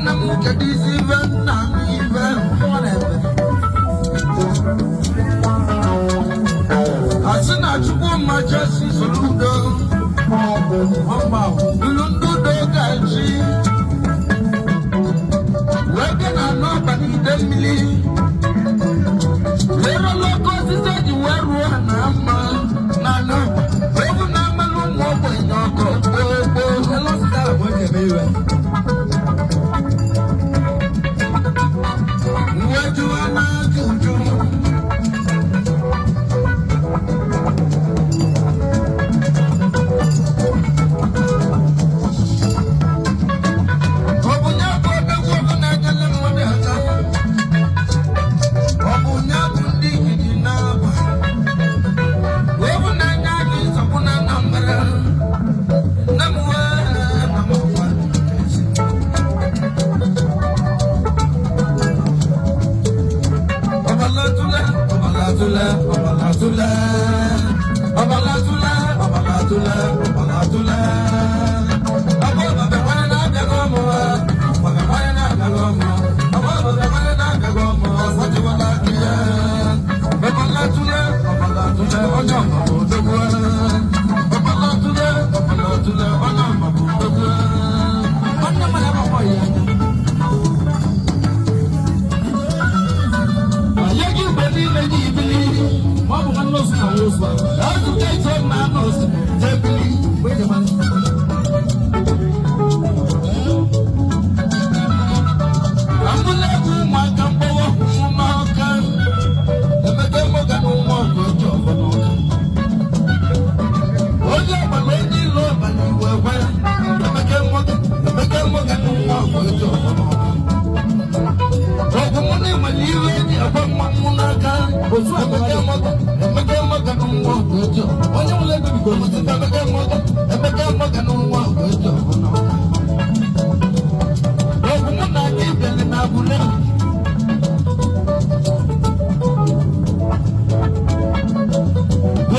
Nwanne m, kedu isi ibe nna m ibe Mmụọ na-eme. Asị na Chukwuma Jesi Soludo Ọmba ahụ. lụrụ ndị udo ga-eji wee bịa na anụ abalị ide mmiri wee rụọ oke osisi eji wee rụọ ha na mma na anụ wee bụ na amalụ ụmụ ogbenye ọkụ gboo gboo. Elọsịta ahụ bụ eji eme iwe. Wee jụọ n'aka uju. Ọ bụ ya bụ odogwu ọbụ na-enyere mmadụ aka? Ọ bụ ya bụ ndị gidi na-aba ọ bụ na-enye aka ịzọpụ na Anambra? Nne m wee na m ọgwa. Ọbalatule, Ọbalatule, Ọbalatule, Ọbalatule, Ọbalatule, Ọbalatule. Ọba ọbabịakwanye na-abịaghị ọmụ, ọbabịakwanye na-abịaghị ọmụ, ọba ọbabịakwanye na-abịaghị ọmụ, ọsọjiwala aka ya. Ọbalatule, Ọbalatule, onye ọma bụ odogwu. Ọbalatule, Ọbalatule, onye ọma bụ odogwu. Nwanne mmadụ agbakọ ya anya. Onye gị mgbe niile gị ibili. Ma ọ bụ nwanne osu na nwa osu ahụ. Azụta ite mma n'osimiri jebili. Mgbe eji mara. Ambụlegwu ụmụaka mgbawa ụmụaka Emeka Morgan nwa ọgụ oji ọfọ n'ụka. Onye ọgbara onye ilo ọbara iwe gwa ya. Emeka Morgan, Emeka Morgan nwa ọgụ oji ọfọ n'ụka. Ọgụ mụ na ịnwere iwe eji agba mmanwụ n'aka. Otu a Emeka Morgan, Emeka Morgan nwa ọgụ oji ọfọ. Onye nwere ego biko. Emeka Morgan, Emeka Morgan nwa ọgụ oji ọfọ n'ụka. Ọgụ mụ na aka ibele na abụle.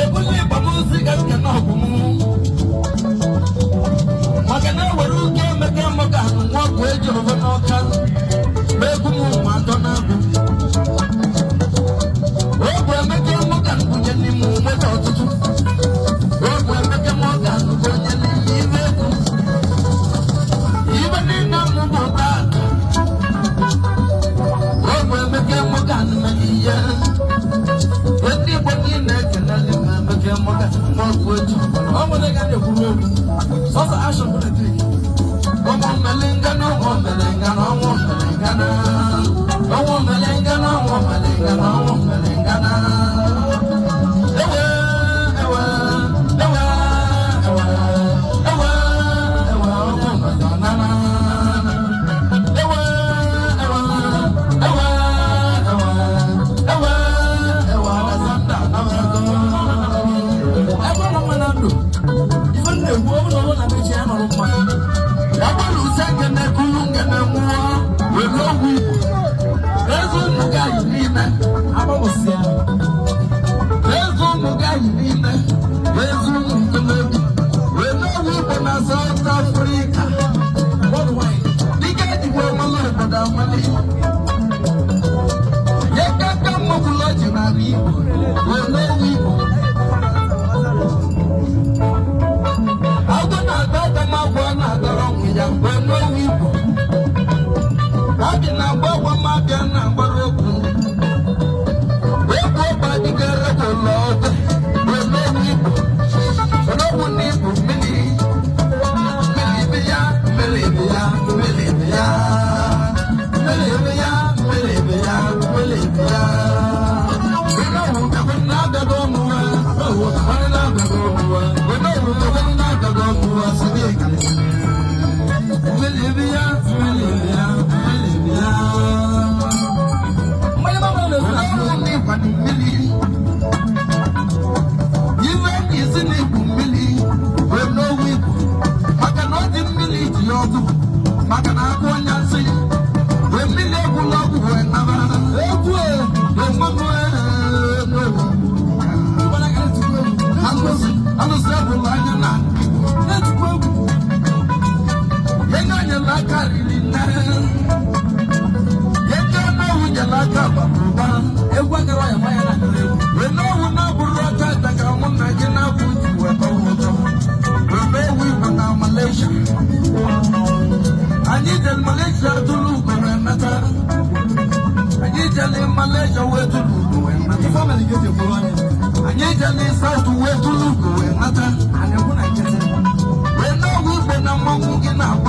Ebuli ịgbamozi ga nke na ọgụ mụ. Maka na ewere uke Emeka Morgan nwa ọgwụ eji ọfọ n'ọka. Ma egwu m ụmụ atọ na-abụ. Ọgwụ Emeka Morgan bunye n'ime nweta ọtụtụ. Ọgwụ Emeka Morgan bụ onye n'ime ibe egwu. Ibe niile mụ bụ taata. Ọgwụ Emeka Morgan mere ihe. Ndị Igbo niile ekelele m Emeka Morgan nwa ọgwụ eji ọfọ n'ọka. Ọ nwere ego a na-ekwuru okwu. Sọsọ ashọn bụ eletrik. Ọmọ mẹlẹ́ngánná, ọmọ mẹlẹ́ngánná, ọmọ mẹlẹ́ngánná, ọmọ. na-ene. Ego n'owu nyere aka bara ụba. Egwu akara ya ma ya na-akara egwu. Wee n'owu na-abụrụ aka aja ka mụ na gị na-abụ ji wee tọwa ụtọ. Wee n'owu Igbo na Malaysia. Anyị jere Malaysia tụrụ ugo wee nata. Anyị jere Malaysia wee tụrụ ugo wee nata. Ife mere ga-eji ekwuru anya. Anyị jere South wee tụrụ ugo wee nata. A na-ekwu na nkịtị. Wee n'owu Igbo na mmanwụ gị na-agba.